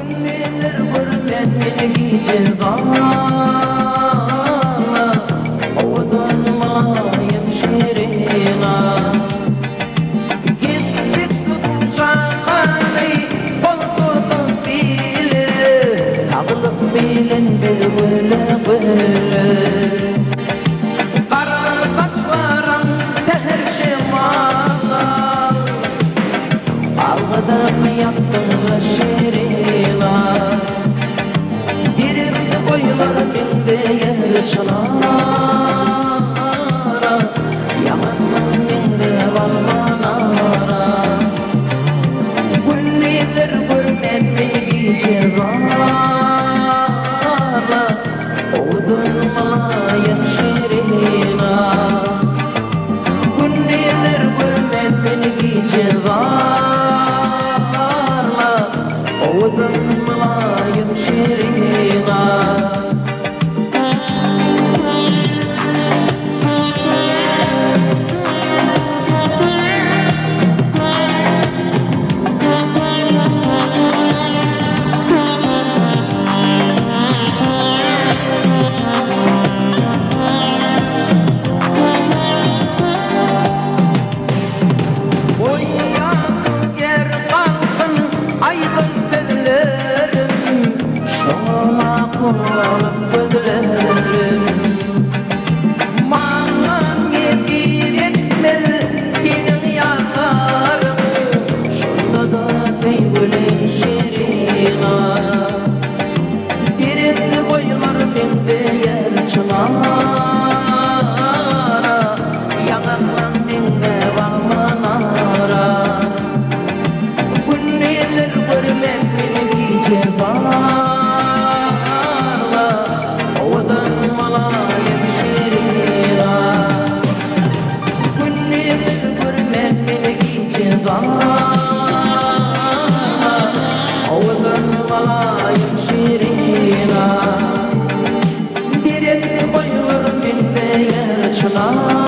Günler görmen meni gije zarla, Owadan mylaýym şirina. Gitdik tutuşakany gol tutup bile, Saglyk bilen biz güle-güle. Gara gaşlaram säher şemala, Algydan ýapdyň şirina. Dertli boýlar meňzeýär çynara, Ýaňaklar meňzäp alma-nara. Gündizler görmen men gije zarla, Owadan mylaýym şirina. Gündizler görmen men gije zarla, Owadan mylaýym şirina. Goýýan ger galsyn aýdan sözlerim, Şoňa makul bolup gözlerim. Maňa nesip etmez seniň ýanlaryň, Şonda-da söýgülim şirina. Derekli boýlar meňzeýär çynara, Ýaňaklam meňzäp alma-nara. Gündizler görmen meni gije zarla, Owadan mylaýym şirina. Gündizler görmen meni gije zarla, Owadan mylaýym şirina. Derekli boýlar meňzeýär çynara.